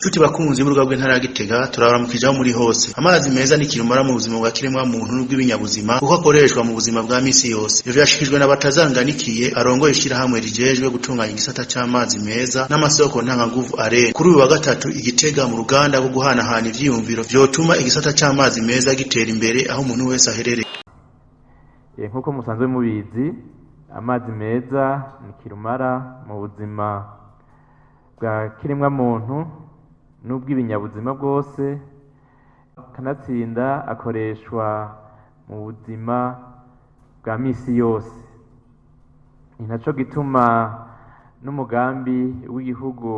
Nshuti bakunzi b'urubuga rw'intara ya Gitega, turabaramukije aho muri hose. Amazi meza ni kirumara mu buzima bwa kiremwa muntu n'ubw'ibinyabuzima, kuko akoreshwa mu buzima bwa misi yose. Ivyo vyashikijwe na Batazanganikiye, arongoye ishirahamwe rijejwe gutunganya igisata c'amazi meza n'amasoko ntanganguvu, ARENA. Kuri uyu wa gatatu i Gitega, mu ruganda rwo guhanahana ivyiyumviro vyotuma igisata c'amazi meza gitera imbere aho umuntu wese aherereye. Nk'uko musanzwe mubizi, amazi meza ni kirumara mu buzima bwa kiremwa muntu n'ubw'ibinyabuzima bwose. Kanatsinda akoreshwa mu buzima bwa misi yose. Ni naco gituma n'umugambi w'igihugu,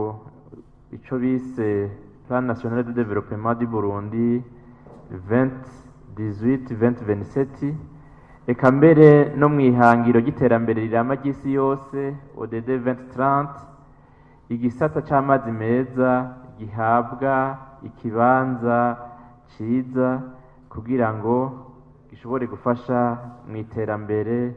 ico bise Plan National de Développement du Burundi 2018-2027, eka mbere no mw'ihangiro ry'iterambere rirama ry'isi yose, ODD 2030, igisata c'amazi meza gihabwa ikibanza ciza kugira ngo gishobore gufasha mw'iterambere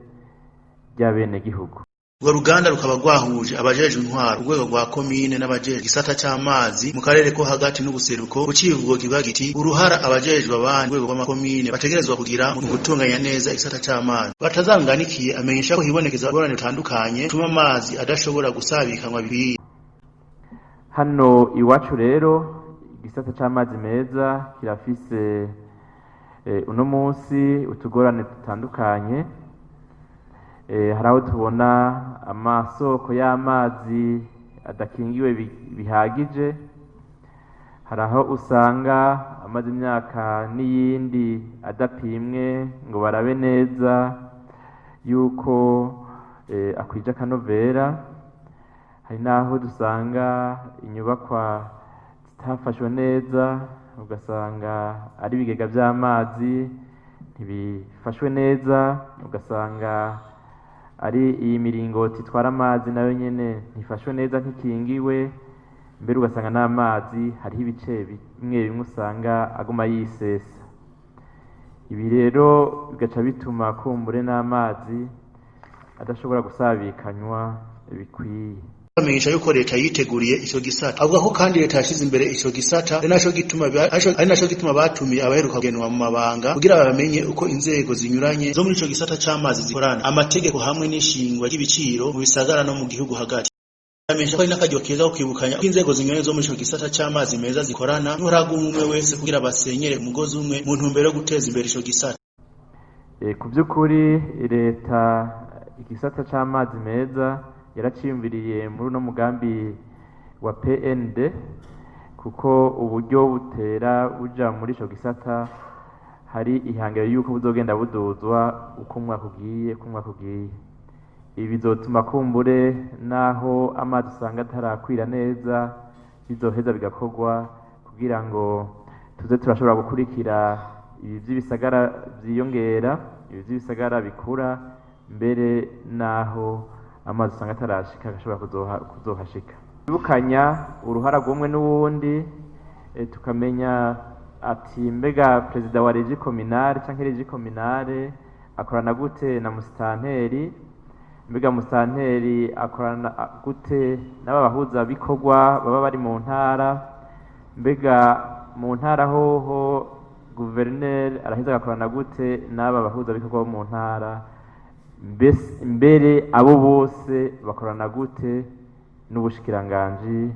ry'abenegihugu. Urwo ruganda rukaba rwahuje abajejwe intwaro, urwego rwa komine n'abajejwe igisata c'amazi mu karere ko hagati n'ubuseruko. Ku civugo kivuga giti: "Uruhara abajejwe abandi urwego rw'amakomine bategerezwa kugira mu gutunganya neza igisata c'amazi." Batazanganikiye amenyesha ko hibonekeza ingorane zitandukanye zituma amazi adashobora gusabikanwa bikwiye. Hano iwacu rero, igisata c'amazi meza kirafise uno munsi utugorane dutandukanye. Hari aho tubona amasoko y'amazi adakingiwe bihagije, hari aho usanga amaze imyaka n'iyindi adapimwe ngo barabe neza yuko akwije akanovera, hari n'aho dusanga inyubakwa zitafashwe neza, ugasanga ari ibigega vy'amazi ntibifashwe neza, ugasanga ari iyi miringoti itwara amazi nayo nyene ntifashwe neza, ntikingiwe, mbere ugasanga n'amazi hariho ibice bimwe bimwe usanga aguma yisesa. Ibi rero bigaca bituma kumbure n'amazi adashobora gusabikanywa bikwiye. Amenyesha yuko leta yiteguriye ico gisata. Avuga ko kandi leta yashize imbere ico gisata, ari naco gituma batumiye abaheruka kugenwa mu mabanga kugira bamenye uko inzego zinyuranye zo muri ico gisata c'amazi zikorana, amategeko hamwe n'ishingwa ry'ibiciro mu bisagara no mu gihugu hagati. Amenyesha ko ari n'akaryo keza ko kwibukanya ko inzego zinyuranye zo muri ico gisata c'amazi meza zikorana n'uruhara rw'umwe wese kugira basenyere umugozi umwe mu ntumbero yo guteza imbere ico gisata. Ku by'ukuri, leta igisata c'amazi meza yaraciyumviriye muri uno mugambi wa PND, kuko uburyo butera buja muri ico gisata hari ihangiro yuko buzogenda buduzwa uko umwaka ugiye, uko umwaka ugiye. Ibi bizotuma kumbure naho amazi usanga atarakwira neza, bizoheza bigakorwa kugira ngo tuze turashobora gukurikira ibi vy'ibisagara vyiyongera, ibi vy'ibisagara bikura, mbere naho amazi usanga atarashika agashobora kuzohashika. Twibukanya uruhara rw'umwe n'uwundi, tukamenya ati: mbega perezida wa régie communale canke régie communale akorana gute na musitanteri? Mbega musitanteri akorana gute n'aba bahuzabikorwa baba bari mu ntara? Mbega mu ntara hoho guverineri araheza agakorana gute n'aba bahuzabikorwa bo mu ntara? Mbese mbere abo bose bakorana gute n'ubushikiranganji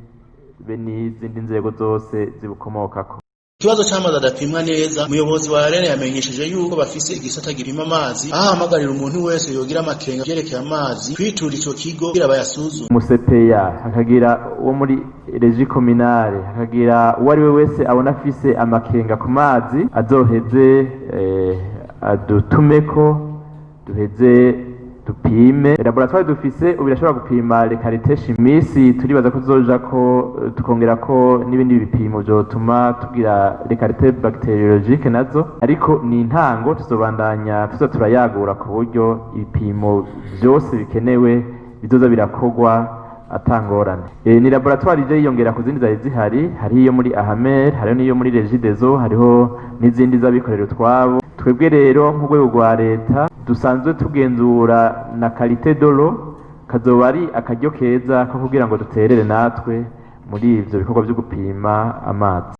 be n'izindi nzego zose zibukomokako? Ikibazo c'amazi adapimwa neza, umuyobozi wa ARENA yamenyesheje yuko bafise igisata gipima amazi, aho ahamagarira umuntu wese yogira amakenga vyerekeye amazi kwitura ico kigo kugira bayasuzume. Umusepeya, hakagira uwo muri régie communale, hakagira uwo ari we wese abona afise amakenga ku mazi, azoheze adutumeko, duheze dupime. Laboratoire dufise ubu irashobora gupima les qualités chimiques. Turibaza ko tuzoja ko tukongera ko n'ibindi bipimo vyotuma tugira les qualités bactériologiques nazo, ariko ni intango. Tuzobandanya tuza turayagura ku buryo ibipimo vyose bikenewe bizoza birakorwa atangorane. Ni laboratoire ije yiyongera ku zindi zari zihari. Hariho iyo muri AHAMER, hariho n'iyo muri Regideso, hariho n'izindi z'abikorera utwabo. Twebwe rero nk'urwego rwa leta dusanzwe tugenzura na qualité de l'eau, kazoba ari akaryo keza ko kugira ngo duterere natwe. muri ivyo bikorwa vyo gupima amazi.